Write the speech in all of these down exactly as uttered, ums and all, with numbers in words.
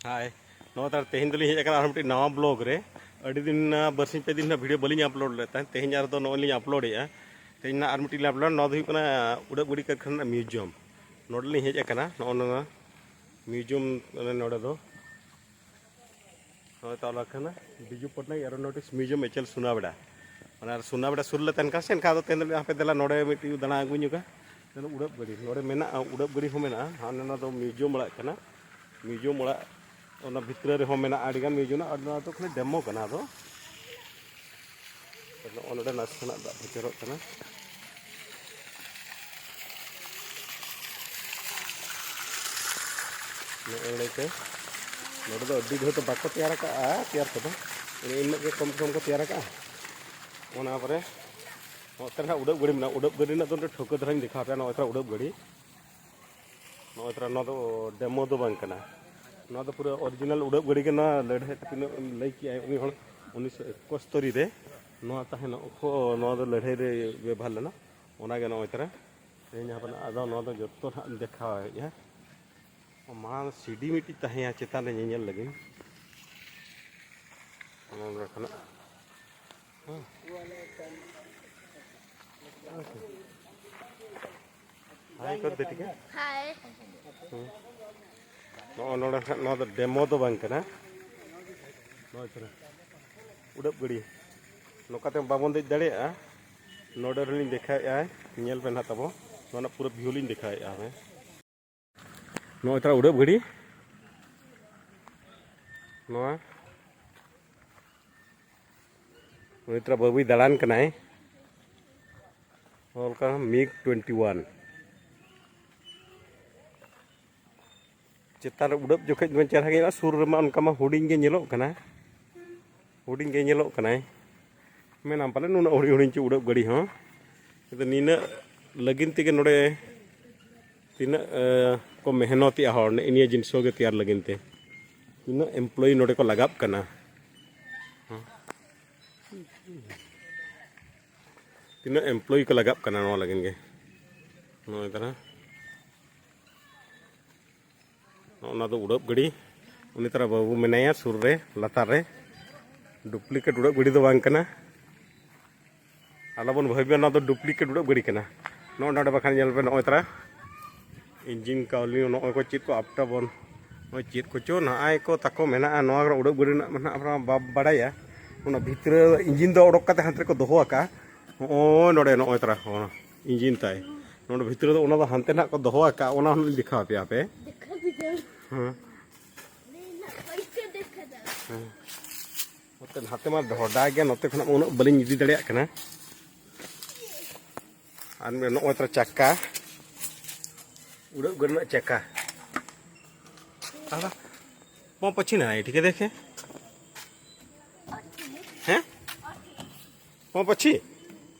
ᱦᱟᱭ, ᱱᱚᱣᱟ ᱛᱟᱦᱞᱮ ᱛᱮᱦᱮᱧ ᱫᱚᱞᱤᱧ ᱦᱮᱡ ᱟᱠᱟᱱᱟ ᱟᱨ ᱢᱤᱫᱴᱤᱡ ᱱᱟᱣᱟ ᱵᱞᱚᱜ ᱨᱮ᱾ ᱟᱹᱰᱤ ᱫᱤᱱ, ᱟᱸ, ᱵᱟᱨᱥᱤᱧ ᱯᱮ ᱫᱤᱱ ᱨᱮᱱᱟᱜ ᱵᱷᱤᱰᱤᱭᱳ ᱵᱟᱹᱞᱤᱧ ᱟᱯᱞᱳᱰ ᱞᱮᱫ ᱛᱟᱦᱮᱸᱫ, ᱛᱮᱦᱮᱧ ᱟᱨ ᱫᱚ ᱱᱚᱜᱼᱚᱭ ᱞᱤᱧ ᱟᱯᱞᱳᱰᱮᱜᱼᱟ᱾ ᱛᱮᱦᱮᱧ ᱱᱟᱜ ᱟᱨ ᱢᱤᱫᱴᱤᱡ ᱞᱤᱧ ᱟᱯᱞᱳᱰ, ᱱᱚᱣᱟ ᱫᱚ ᱦᱩᱭᱩᱜ ᱠᱟᱱᱟ ᱩᱰᱟᱹᱜ ᱜᱟᱹᱰᱤ ᱠᱟᱨᱠᱷᱟᱱᱟ ᱨᱮᱱᱟᱜ ᱢᱤᱭᱩᱡᱤᱭᱟᱢ᱾ ᱱᱚᱰᱮ ᱞᱤᱧ ᱦᱮᱡ ᱟᱠᱟᱱᱟ, ᱱᱚᱜᱼᱚ ᱱᱚᱣᱟ ᱢᱤᱭᱩᱡᱤᱭᱟᱢ, ᱢᱟᱱᱮ ᱱᱚᱰᱮ ᱫᱚ ᱱᱚᱜᱼᱚᱭ ᱛᱚ ᱚᱞ ᱟᱠᱟᱱᱟ ᱵᱤᱡᱩ ᱯᱚᱴᱱᱟᱭᱮᱠ ᱮᱨᱳᱱᱚᱴᱤᱠᱥ ᱢᱤᱭᱩᱡᱤᱭᱟᱢ ᱮᱪ ᱮᱞ ᱥᱳᱱᱟᱵᱮᱲᱟ᱾ ᱚᱱᱟ ᱥᱳᱱᱟᱵᱮᱲᱟ ᱥᱩᱨ ᱞᱮ ᱛᱟᱦᱮᱱ ᱠᱟᱱᱟ ᱥᱮ, ᱮᱱᱠᱷᱟᱱ ᱟᱫᱚ ᱛᱮᱦᱮᱧ ᱫᱚ ᱦᱟᱯᱮ ᱫᱮᱞᱟ ᱱᱚᱰᱮ ᱢᱤᱫᱴᱤᱡ ᱫᱟᱬᱟ ᱟᱹᱜᱩ ᱧᱚᱜᱟ᱾ ᱛᱮᱦᱮᱧ ᱩᱰᱟᱹᱵ ᱜᱟᱹᱰᱤ ᱱᱚᱰᱮ ᱢᱮᱱᱟᱜᱼᱟ, ᱩᱰᱟᱹᱵ ᱜᱟᱹᱰᱤ ᱦᱚᱸ ᱢᱮᱱᱟᱜᱼᱟ᱾ ᱦᱟᱱᱮ ᱚᱱᱟ ᱫᱚ ᱢᱤᱭᱩᱡᱤᱭᱟᱢ ᱚᱲᱟᱜ ᱠᱟᱱᱟ, ᱢᱤᱭᱩᱡᱤᱭᱟᱢ ᱚᱲᱟᱜ ᱚᱱᱟ ᱵᱷᱤᱛᱨᱤ ᱨᱮᱦᱚᱸ ᱢᱮᱱᱟᱜᱼᱟ ᱟᱹᱰᱤᱜᱟᱱ ᱢᱤᱭᱩᱡᱤᱭᱟᱢ, ᱟᱨ ᱱᱚᱣᱟ ᱫᱚ ᱠᱷᱟᱹᱞᱤ ᱰᱮᱢᱳ ᱠᱟᱱᱟ᱾ ᱟᱫᱚ ᱱᱚᱜᱼᱚ ᱱᱚᱰᱮ ᱱᱟᱥᱮᱱᱟᱜ ᱫᱟᱜ ᱵᱚᱪᱚᱨᱚᱜ ᱠᱟᱱᱟ᱾ ᱱᱚᱜᱼᱚᱭ ᱞᱟᱹᱭᱛᱮ ᱱᱚᱰᱮ ᱫᱚ ᱟᱹᱰᱤ ᱰᱷᱮᱨ ᱫᱚ ᱵᱟᱠᱚ ᱛᱮᱭᱟᱨ ᱟᱠᱟᱫᱼᱟ, ᱛᱮᱭᱟᱨ ᱠᱚᱫᱚ ᱮᱱᱮ ᱤᱱᱟᱹᱜ ᱜᱮ ᱠᱚᱢ ᱠᱚᱢ ᱠᱚ ᱛᱮᱭᱟᱨ ᱟᱠᱟᱫᱼᱟ᱾ ᱚᱱᱟ ᱯᱚᱨᱮ ᱱᱚᱛᱮ ᱨᱮ ᱦᱟᱸᱜ ᱩᱰᱟᱹᱵ ᱜᱟᱹᱰᱤ ᱢᱮᱱᱟᱜᱼᱟ᱾ ᱩᱰᱟᱹᱵ ᱜᱟᱹᱰᱤ ᱨᱮᱱᱟᱜ ᱫᱚ ᱱᱚᱰᱮ ᱴᱷᱟᱹᱣᱠᱟᱹ ᱫᱷᱟᱨᱟᱧ ᱫᱮᱠᱷᱟᱣ ᱯᱮᱭᱟ᱾ ᱱᱚᱜᱼᱚᱭ ᱛᱚᱨᱟ ᱩᱰᱟᱹᱵ ᱜᱟᱹᱰᱤ, ᱱᱚᱜᱼᱚᱭ ᱛᱚᱨᱟ ᱱᱚᱣᱟ ᱫᱚ ᱰᱮᱢᱳ ᱫᱚ ᱵᱟᱝ ᱠᱟᱱᱟ᱾ ᱱᱚᱣᱟ ᱫᱚ ᱯᱩᱨᱟᱹ ᱚᱨᱤᱡᱤᱱᱟᱞ ᱩᱰᱟᱹᱵ ᱜᱟᱹᱰᱤ ᱠᱟᱱᱟ᱾ ᱞᱟᱹᱲᱦᱟᱹᱭ ᱛᱤᱱᱟᱹᱜ ᱮᱢ ᱞᱟᱹᱭ ᱠᱮᱜᱼᱟ, ᱩᱱᱤ ᱦᱚᱲ ᱩᱱᱤᱥᱥᱚ ᱮᱠᱚᱥᱛᱚᱨᱤ ᱨᱮ ᱱᱚᱣᱟ ᱛᱟᱦᱮᱱ ᱚᱠᱛᱚ ᱱᱚᱣᱟ ᱫᱚ ᱞᱟᱹᱲᱦᱟᱹᱭ ᱨᱮ ᱵᱮᱵᱷᱟᱨ ᱞᱮᱱᱟ᱾ ᱚᱱᱟᱜᱮ ᱱᱚᱜᱼᱚᱭ ᱛᱚᱨᱟ ᱛᱮᱦᱮᱧ ᱦᱟᱯᱮ ᱟᱫᱚ ᱱᱚᱣᱟ ᱫᱚ ᱡᱚᱛᱚ ᱱᱟᱦᱟᱜ ᱤᱧ ᱫᱮᱠᱷᱟᱣᱮᱫᱼᱟ᱾ ᱢᱟᱲᱟᱝ ᱥᱤᱰᱤ ᱢᱤᱫᱴᱤᱡ ᱛᱟᱦᱮᱸᱭᱟ ᱪᱮᱛᱟᱱ ᱨᱮ ᱧᱮᱧᱮᱞ ᱞᱟᱹᱜᱤᱫ᱾ ᱱᱚᱰᱮ ᱠᱷᱚᱱᱟᱜ ᱦᱮᱸ᱾ ᱦᱟᱭ ᱠᱚᱨ ᱫᱮ, ᱴᱷᱤᱠ ᱦᱮᱸ? ᱦᱟᱭ᱾ ᱦᱮᱸ᱾ ᱱᱚᱜᱼᱚ ᱱᱚᱰᱮ ᱠᱷᱟᱱ ᱱᱚᱣᱟ ᱫᱚ ᱰᱮᱢᱳ ᱫᱚ ᱵᱟᱝ ᱠᱟᱱᱟ᱾ ᱱᱚᱜᱼᱚᱭ ᱛᱚᱨᱟ ᱩᱰᱟᱹᱵ ᱜᱟᱹᱰᱤ ᱱᱚᱝᱠᱟ ᱛᱮ ᱵᱟᱵᱚᱱ ᱫᱮᱡ ᱫᱟᱲᱮᱭᱟᱜᱼᱟ᱾ ᱱᱚᱰᱮ ᱨᱮᱞᱤᱧ ᱫᱮᱠᱷᱟᱣᱮᱫᱼᱟ, ᱧᱮᱞ ᱯᱮ ᱱᱟᱦᱟᱜ ᱛᱟᱵᱚ ᱱᱚᱣᱟ ᱨᱮᱱᱟᱜ ᱯᱩᱨᱟᱹ ᱵᱷᱤᱭᱩ ᱞᱤᱧ ᱫᱮᱠᱷᱟᱣᱮᱫᱼᱟ ᱦᱮᱸ᱾ ᱱᱚᱜᱼᱚᱭ ᱛᱚᱨᱟ ᱩᱰᱟᱹᱵ ᱜᱟᱹᱰᱤ ᱱᱚᱣᱟ ᱩᱱᱤ ᱛᱚᱨᱟ ᱵᱟᱹᱵᱩᱭ ᱫᱟᱬᱟᱱ ᱠᱟᱱᱟᱭ᱾ ᱚᱞ ᱠᱟᱱᱟ ᱢᱤᱜᱽ ᱴᱩᱭᱮᱱᱴᱤ ᱳᱣᱟᱱ᱾ ᱪᱮᱛᱟᱱ ᱨᱮ ᱩᱰᱟᱹᱵ ᱡᱚᱠᱷᱮᱡ ᱫᱚ ᱪᱮᱦᱨᱟ ᱜᱮ ᱧᱮᱞᱚᱜᱼᱟ, ᱥᱩᱨ ᱨᱮᱢᱟ ᱚᱱᱠᱟ ᱢᱟ ᱦᱩᱰᱤᱧ ᱜᱮ ᱧᱮᱞᱚᱜ ᱠᱟᱱᱟ, ᱦᱩᱰᱤᱧ ᱜᱮ ᱧᱮᱞᱚᱜ ᱠᱟᱱᱟᱭ᱾ ᱢᱮᱱᱟᱢ ᱯᱟᱞᱮ ᱱᱩᱱᱟᱹᱜ ᱦᱩᱰᱤᱧ ᱦᱩᱰᱤᱧ ᱪᱚ ᱩᱰᱟᱹᱵ ᱜᱟᱹᱰᱤ ᱦᱚᱸ, ᱠᱤᱱᱛᱩ ᱱᱤᱱᱟᱹᱜ ᱞᱟᱹᱜᱤᱫ ᱛᱮᱜᱮ ᱱᱚᱰᱮ ᱛᱤᱱᱟᱹᱜ ᱮ, ᱠᱚ ᱢᱮᱦᱱᱚᱛᱮᱜᱼᱟ ᱦᱚᱲ ᱱᱮᱜᱼᱮ ᱱᱤᱭᱟᱹ ᱡᱤᱱᱤᱥ ᱠᱚᱜᱮ ᱛᱮᱭᱟᱨ ᱞᱟᱹᱜᱤᱫ ᱛᱮ᱾ ᱛᱤᱱᱟᱹᱜ ᱮᱢᱯᱞᱚᱭᱤ ᱱᱚᱰᱮ ᱠᱚ ᱞᱟᱜᱟᱜ ᱠᱟᱱᱟ, ᱦᱮᱸ? ᱛᱤᱱᱟᱹᱜ ᱮᱢᱯᱞᱚᱭᱤ ᱠᱚ ᱞᱟᱜᱟᱜ ᱠᱟᱱᱟ ᱱᱚᱣᱟ ᱞᱟᱹᱜᱤᱫ ᱜᱮ᱾ ᱱᱚᱜᱼᱚᱭ ᱛᱟᱨᱟ ᱱᱚᱜᱼᱚ ᱱᱟ ᱫᱚ ᱩᱰᱟᱹᱵ ᱜᱟᱹᱰᱤ, ᱩᱱᱤ ᱛᱟᱨᱟ ᱵᱟᱹᱵᱩ ᱢᱮᱱᱟᱭᱟ ᱥᱩᱨ ᱨᱮ, ᱞᱟᱛᱟᱨ ᱨᱮ᱾ ᱰᱩᱯᱞᱤᱠᱮᱴ ᱩᱰᱟᱹᱜ ᱜᱟᱹᱰᱤ ᱫᱚ ᱵᱟᱝ ᱠᱟᱱᱟ, ᱟᱞᱚᱵᱚᱱ ᱵᱷᱟᱹᱵᱤᱭᱟ, ᱱᱚᱣᱟ ᱫᱚ ᱰᱩᱯᱞᱤᱠᱮᱴ ᱩᱰᱟᱹᱜ ᱜᱟᱹᱰᱤ ᱠᱟᱱᱟ᱾ ᱱᱚᱜᱼᱚ ᱱᱚᱰᱮ ᱵᱟᱠᱷᱟᱱ ᱧᱮᱞ ᱯᱮ, ᱱᱚᱜᱼᱚᱭ ᱛᱟᱨᱟ ᱤᱧᱡᱤᱱ ᱠᱟᱣᱞᱤ, ᱱᱚᱜᱼᱚᱭ ᱠᱚ ᱪᱮᱫ ᱠᱚ ᱟᱯᱴᱟ ᱵᱚᱱ, ᱱᱚᱜᱼᱚᱭ ᱪᱮᱫ ᱠᱚᱪᱚ ᱱᱚᱜᱼᱚᱭ ᱠᱚ ᱛᱟᱠᱚ ᱢᱮᱱᱟᱜᱼᱟ᱾ ᱱᱚᱣᱟ ᱠᱚᱨᱮ ᱩᱰᱟᱹᱜ ᱜᱟᱹᱰᱤ ᱨᱮᱱᱟᱜ ᱢᱟ ᱱᱟᱦᱟᱜ ᱵᱟᱵ ᱵᱟᱲᱟᱭᱟ᱾ ᱚᱱᱟ ᱵᱷᱤᱛᱨᱤ ᱨᱮ ᱤᱧᱡᱤᱱ ᱫᱚ ᱚᱰᱚᱠ ᱠᱟᱛᱮ ᱦᱟᱱᱛᱮ ᱨᱮᱠᱚ ᱫᱚᱦᱚ ᱟᱠᱟᱫᱼᱟ᱾ ᱱᱚᱜᱼᱚᱭ ᱱᱚᱰᱮ ᱱᱚᱜᱼᱚᱭ ᱛᱟᱨᱟ ᱤᱧᱡᱤᱱ ᱛᱟᱭ᱾ ᱱᱚᱰᱮ ᱵᱷᱤᱛᱨᱤ ᱨᱮ ᱫᱚ ᱚᱱᱟ ᱫᱚ ᱦᱟᱱᱛᱮ ᱱᱟᱦᱟᱜ ᱠᱚ ᱫᱚᱦᱚ ᱟᱠᱟᱫᱼᱟ, ᱚᱱᱟ ᱦᱚᱸ ᱞᱤᱧ ᱫᱮᱠᱷᱟᱣ ᱟᱯᱮᱭᱟ ᱦᱟᱯᱮ᱾ ᱦᱮᱸ᱾ ᱦᱮᱸ᱾ ᱱᱚᱛᱮ ᱱᱟᱛᱮ ᱢᱟ ᱰᱷᱚᱰᱟ ᱜᱮ, ᱱᱚᱛᱮ ᱠᱷᱚᱱᱟᱜ ᱢᱟ ᱩᱱᱟᱹᱜ ᱵᱟᱹᱞᱤᱧ ᱤᱫᱤ ᱫᱟᱲᱮᱭᱟᱜ ᱠᱟᱱᱟ᱾ ᱟᱨ ᱱᱚᱜᱼᱚᱭ ᱛᱟᱨᱟ ᱪᱟᱠᱟ, ᱩᱰᱟᱹᱜ ᱜᱟᱹᱰᱤ ᱨᱮᱱᱟᱜ ᱪᱟᱠᱟ᱾ ᱟᱫᱚ ᱯᱚᱪᱷᱤ ᱱᱟ ᱴᱷᱤᱠ ᱫᱮᱠᱷᱮ, ᱦᱮᱸ, ᱯᱚᱪᱷᱤ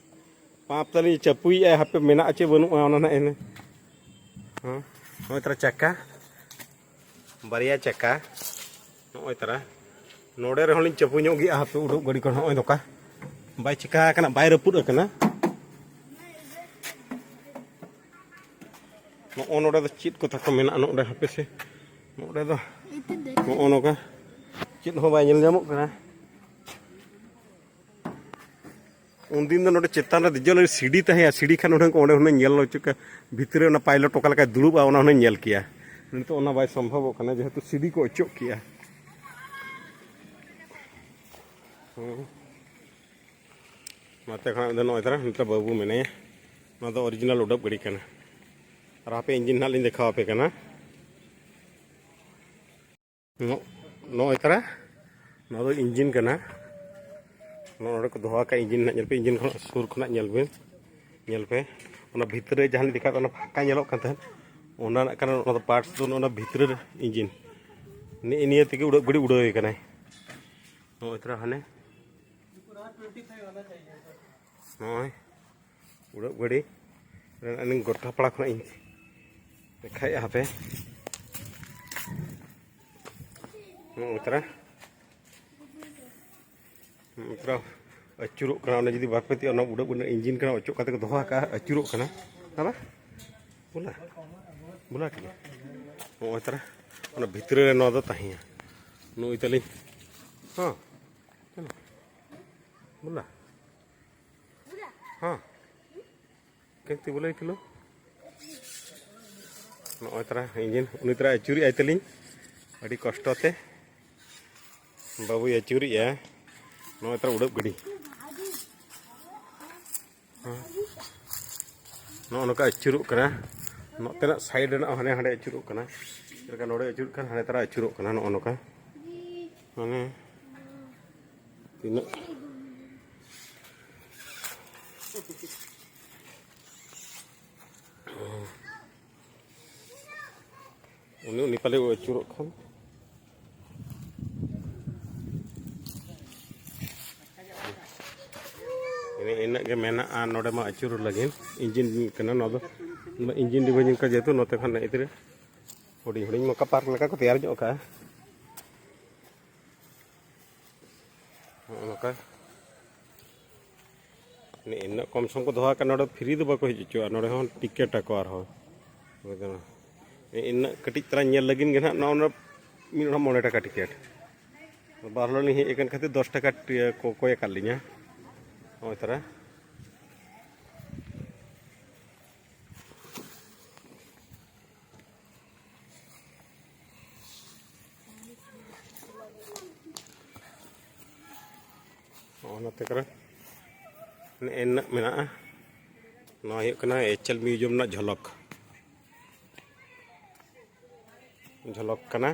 ᱯᱟᱯ ᱛᱟᱞᱤᱧ ᱪᱟᱹᱯᱩᱭᱮᱫᱼᱟ, ᱦᱟᱯᱮ ᱢᱮᱱᱟᱜᱼᱟ ᱪᱮ ᱵᱟᱹᱱᱩᱜᱼᱟ ᱚᱱᱟ ᱱᱟᱜ ᱮᱱᱮ᱾ ᱦᱮᱸ, ᱱᱚᱜᱼᱚᱭ ᱛᱟᱨᱟ ᱪᱟᱠᱟ, ᱵᱟᱨᱭᱟ ᱪᱟᱠᱟ, ᱱᱚᱜᱼᱚᱭ ᱛᱟᱨᱟ ᱱᱚᱰᱮ ᱨᱮᱦᱚᱸ ᱞᱤᱧ ᱪᱟᱹᱯᱩ ᱧᱚᱜ ᱜᱮᱭᱟ ᱦᱟᱯᱮ ᱩᱰᱩᱠ ᱜᱟᱹᱰᱤ ᱠᱚ᱾ ᱱᱚᱜᱼᱚᱭ ᱱᱚᱝᱠᱟ ᱵᱟᱭ ᱪᱤᱠᱟ ᱟᱠᱟᱱᱟ, ᱵᱟᱭ ᱨᱟᱹᱯᱩᱫ ᱟᱠᱟᱱᱟ᱾ ᱱᱚᱜᱼᱚ ᱱᱚᱰᱮ ᱫᱚ ᱪᱮᱫ ᱠᱚ ᱛᱟᱠᱚ ᱢᱮᱱᱟᱜᱼᱟ ᱱᱚᱰᱮ, ᱦᱟᱯᱮ ᱥᱮ, ᱱᱚᱰᱮ ᱫᱚ ᱱᱚᱜᱼᱚ ᱱᱚᱝᱠᱟ ᱪᱮᱫ ᱦᱚᱸ ᱵᱟᱭ ᱧᱮᱞ ᱧᱟᱢᱚᱜ ᱠᱟᱱᱟ᱾ ᱩᱱᱫᱤᱱ ᱫᱚ ᱱᱚᱰᱮ ᱪᱮᱛᱟᱱ ᱨᱮ ᱫᱮᱡᱚᱜ ᱞᱟᱹᱜᱤᱫ ᱥᱤᱲᱤ ᱛᱟᱦᱮᱸᱜᱼᱟ, ᱥᱤᱲᱤ ᱠᱷᱟᱱ ᱚᱸᱰᱮ, ᱚᱸᱰᱮ ᱦᱩᱱᱟᱹᱝ ᱧᱮᱞ ᱦᱚᱪᱚ ᱠᱮᱭᱟ, ᱵᱷᱤᱛᱨᱤ ᱨᱮ ᱚᱱᱟ ᱯᱟᱭᱞᱚᱴ ᱚᱠᱟ ᱞᱮᱠᱟᱭ ᱫᱩᱲᱩᱵᱼᱟ ᱚᱱᱟ ᱦᱩᱱᱟᱹᱝ ᱧᱮᱞ ᱠᱮᱭᱟ᱾ ᱱᱤᱛᱚᱜ ᱚᱱᱟ ᱵᱟᱭ ᱥᱚᱢᱵᱷᱚᱵᱚᱜ ᱠᱟᱱᱟ ᱡᱮᱦᱮᱛᱩ ᱥᱤᱲᱤ ᱠᱚ ᱚᱪᱚᱜ ᱠᱮᱜᱼᱟ᱾ ᱦᱮᱸ᱾ ᱱᱚᱛᱮ ᱠᱷᱚᱱᱟᱜ ᱫᱚ ᱱᱚᱜᱼᱚᱭ ᱛᱟᱨᱟ ᱱᱤᱛᱚᱜ ᱵᱟᱹᱵᱩ ᱢᱮᱱᱟᱭᱟ, ᱱᱚᱣᱟ ᱫᱚ ᱚᱨᱤᱡᱤᱱᱟᱞ ᱩᱰᱟᱹᱵ ᱜᱟᱹᱰᱤ ᱠᱟᱱᱟ᱾ ᱟᱨ ᱦᱟᱯᱮ ᱤᱧᱡᱤᱱ ᱱᱟᱦᱟᱜ ᱞᱤᱧ ᱫᱮᱠᱷᱟᱣ ᱟᱯᱮ ᱠᱟᱱᱟ᱾ ᱱᱚᱜ-, ᱱᱚᱜᱼᱚᱭ ᱛᱟᱨᱟ, ᱱᱚᱣᱟ ᱫᱚ ᱤᱧᱡᱤᱱ ᱠᱟᱱᱟ᱾ ᱱᱚᱜᱼᱚ ᱱᱚᱰᱮ ᱠᱚ ᱫᱚᱦᱚ ᱟᱠᱟᱫ ᱤᱧᱡᱤᱱ ᱱᱟᱦᱟᱜ ᱧᱮᱞ ᱯᱮ, ᱤᱧᱡᱤᱱ ᱠᱷᱚᱱᱟᱜ ᱥᱩᱨ ᱠᱷᱚᱱᱟᱜ ᱧᱮᱞ ᱵᱤᱱ, ᱧᱮᱞ ᱯᱮ᱾ ᱚᱱᱟ ᱵᱷᱤᱛᱨᱤ ᱨᱮ ᱡᱟᱦᱟᱸ ᱞᱤᱧ ᱫᱮᱠᱷᱟᱣ ᱯᱮ, ᱚᱱᱟ ᱯᱷᱟᱸᱠᱟ ᱧᱮᱞᱚᱜ ᱠᱟᱱ ᱛᱟᱦᱮᱸᱫ, ᱚᱱᱟ ᱨᱮᱱᱟᱜ ᱠᱟᱱᱟ, ᱚᱱᱟ ᱫᱚ ᱯᱟᱨᱴᱥ ᱫᱚ ᱚᱱᱟ ᱵᱷᱤᱛᱨᱤ ᱨᱮ ᱤᱧᱡᱤᱱ᱾ ᱱᱮᱜᱼᱮ ᱱᱤᱭᱟᱹ ᱛᱮᱜᱮ ᱩᱰᱟᱹᱜ ᱜᱟᱹᱰᱤ ᱩᱰᱟᱹᱣ ᱟᱠᱟᱱᱟᱭ᱾ ᱱᱚᱜᱼᱚᱭ ᱛᱟᱨᱟ ᱦᱟᱱᱮ, ᱱᱚᱜᱼᱚᱭ ᱩᱰᱟᱹᱜ ᱜᱟᱹᱰᱤ ᱨᱮᱱᱟᱜ ᱞᱤᱧ ᱜᱚᱴᱟ ᱯᱟᱲᱟ ᱠᱷᱚᱱᱟᱜ ᱤᱧ ᱫᱮᱠᱷᱟᱭᱮᱫᱼᱟ ᱦᱟᱯᱮ᱾ ᱱᱚᱜᱼᱚᱭ ᱛᱟᱨᱟ᱾ ᱱᱚᱜᱼᱚᱭ ᱛᱟᱨᱟ ᱟᱹᱪᱩᱨᱚᱜ ᱠᱟᱱᱟ᱾ ᱚᱱᱟ ᱡᱩᱫᱤ ᱵᱟᱨ ᱯᱮ ᱛᱤ, ᱚᱱᱟ ᱩᱰᱟᱹᱜ ᱜᱟᱹᱰᱤ ᱨᱮᱱᱟᱜ ᱤᱧᱡᱤᱱ ᱠᱟᱱᱟ, ᱚᱪᱚᱜ ᱠᱟᱛᱮ ᱠᱚ ᱫᱚᱦᱚ ᱟᱠᱟᱫᱼᱟ, ᱟᱹᱪᱩᱨᱚᱜ ᱠᱟᱱᱟ᱾ ᱦᱮᱸ ᱵᱟ? ᱵᱚᱞᱟ, ᱵᱚᱞᱟ ᱠᱮᱫᱟ᱾ ᱱᱚᱜᱼᱚᱭ ᱛᱟᱨᱟ᱾ ᱚᱱᱟ ᱵᱷᱤᱛᱨᱤ ᱨᱮ ᱱᱚᱣᱟ ᱫᱚ ᱛᱟᱦᱮᱸᱭᱟ᱾ ᱱᱩᱭ ᱛᱟᱹᱞᱤᱧ, ᱦᱚᱸ, ᱪᱚᱞᱚ᱾ ᱵᱚᱞᱟ᱾ ᱦᱚᱸ᱾ ᱠᱮᱱᱛᱤ ᱵᱚᱞᱮ ᱠᱤᱞᱳ᱾ ᱱᱚᱜᱼᱚᱭ ᱛᱟᱨᱟ ᱤᱧᱡᱤᱱ, ᱩᱱᱤ ᱛᱟᱨᱟ ᱟᱹᱪᱩᱨᱮᱜᱼᱟᱭ ᱛᱟᱹᱞᱤᱧ ᱟᱹᱰᱤ ᱠᱚᱥᱴᱚ ᱛᱮ᱾ ᱵᱟᱹᱵᱩᱭ ᱟᱹᱪᱩᱨᱮᱜᱼᱟ᱾ ᱱᱚᱜᱼᱚᱭ ᱛᱟᱨᱟ ᱩᱰᱟᱹᱵ ᱜᱟᱹᱰᱤ᱾ ᱱᱚᱜᱼᱚ ᱱᱚᱝᱠᱟ ᱟᱹᱪᱩᱨᱚᱜ ᱠᱟᱱᱟ᱾ ᱱᱚᱛᱮᱱᱟᱜ ᱥᱟᱭᱤᱰ ᱨᱮᱱᱟᱜ ᱦᱟᱱᱮ ᱦᱟᱸᱰᱮ ᱟᱹᱪᱩᱨᱚᱜ ᱠᱟᱱᱟ᱾ ᱪᱮᱫ ᱞᱮᱠᱟ ᱱᱚᱰᱮ ᱟᱹᱪᱩᱨᱚᱜ ᱠᱟᱱ, ᱦᱟᱱᱮ ᱛᱟᱨᱟ ᱟᱹᱪᱩᱨᱚᱜ ᱠᱟᱱᱟ᱾ ᱱᱚᱜᱼᱚ ᱱᱚᱝᱠᱟ ᱢᱟᱱᱮ ᱛᱤᱱᱟᱹᱜ ᱩᱱᱤ, ᱩᱱᱤ ᱯᱟᱞᱮ ᱟᱹᱪᱩᱨᱚᱜ ᱠᱷᱟᱱ᱾ ᱤᱱᱟᱹ, ᱤᱱᱟᱹᱜ ᱜᱮ ᱢᱮᱱᱟᱜᱼᱟ ᱱᱚᱰᱮ ᱢᱟ ᱟᱹᱪᱩᱨ ᱞᱟᱹᱜᱤᱫ᱾ ᱤᱧᱡᱤᱱ ᱠᱟᱱᱟ ᱱᱚᱣᱟ ᱫᱚ, ᱤᱧᱡᱤᱱ ᱰᱤᱵᱟᱹ ᱧᱮᱞ ᱠᱟᱜ ᱡᱮᱦᱮᱛᱩ ᱱᱚᱛᱮ ᱠᱷᱚᱱ ᱤᱫᱤ ᱨᱮ ᱦᱩᱰᱤᱧ ᱦᱩᱰᱤᱧ ᱢᱚᱠᱟ ᱯᱟᱨᱠ ᱞᱮᱠᱟ ᱠᱚ ᱛᱮᱭᱟᱨ ᱧᱚᱜ ᱠᱟᱜᱼᱟ᱾ ᱱᱚᱜᱼᱚ ᱱᱚᱝᱠᱟ ᱤᱱᱟᱹᱜ ᱠᱚᱢ ᱥᱚᱢ ᱠᱚ ᱫᱚᱦᱚ ᱟᱠᱟᱫ, ᱱᱚᱰᱮ ᱯᱷᱨᱤ ᱫᱚ ᱵᱟᱠᱚ ᱦᱮᱡ ᱦᱚᱪᱚᱣᱟᱜᱼᱟ, ᱱᱚᱰᱮ ᱦᱚᱸ ᱴᱤᱠᱤᱴ ᱟᱠᱚ ᱟᱨᱦᱚᱸ᱾ ᱤᱱᱟᱹᱜ ᱠᱟᱹᱴᱤᱡ ᱛᱟᱨᱟ ᱧᱮᱞ ᱞᱟᱹᱜᱤᱫ ᱜᱮ ᱱᱟᱦᱟᱜ ᱱᱚᱜᱼᱚ ᱱᱚᱰᱮ ᱢᱤᱫ ᱦᱚᱲ ᱢᱚᱬᱮ ᱴᱟᱠᱟ ᱴᱤᱠᱤᱴ᱾ ᱵᱟᱨ ᱦᱚᱲ ᱞᱤᱧ ᱦᱮᱡ ᱟᱠᱟᱱ ᱠᱷᱟᱹᱛᱤᱨ ᱫᱚᱥ ᱴᱟᱠᱟ ᱴᱤ-, ᱠᱚ ᱠᱚᱭ ᱟᱠᱟᱫ ᱞᱤᱧᱟ᱾ ᱱᱚᱜᱼᱚᱭ ᱛᱟᱨᱟ᱾ ᱱᱚᱜᱼᱚ ᱱᱚᱛᱮ ᱠᱚᱨᱮ ᱱᱮᱜᱼᱮ ᱱᱤᱱᱟᱹᱜ ᱢᱮᱱᱟᱜᱼᱟ᱾ ᱱᱚᱣᱟ ᱦᱩᱭᱩᱜ ᱠᱟᱱᱟ ᱮᱭᱤᱪ ᱮᱞ ᱢᱤᱭᱩᱡᱤᱭᱟᱢ ᱨᱮᱱᱟᱜ ᱡᱷᱚᱞᱚᱠ, ᱡᱷᱚᱞᱚᱠ ᱠᱟᱱᱟ᱾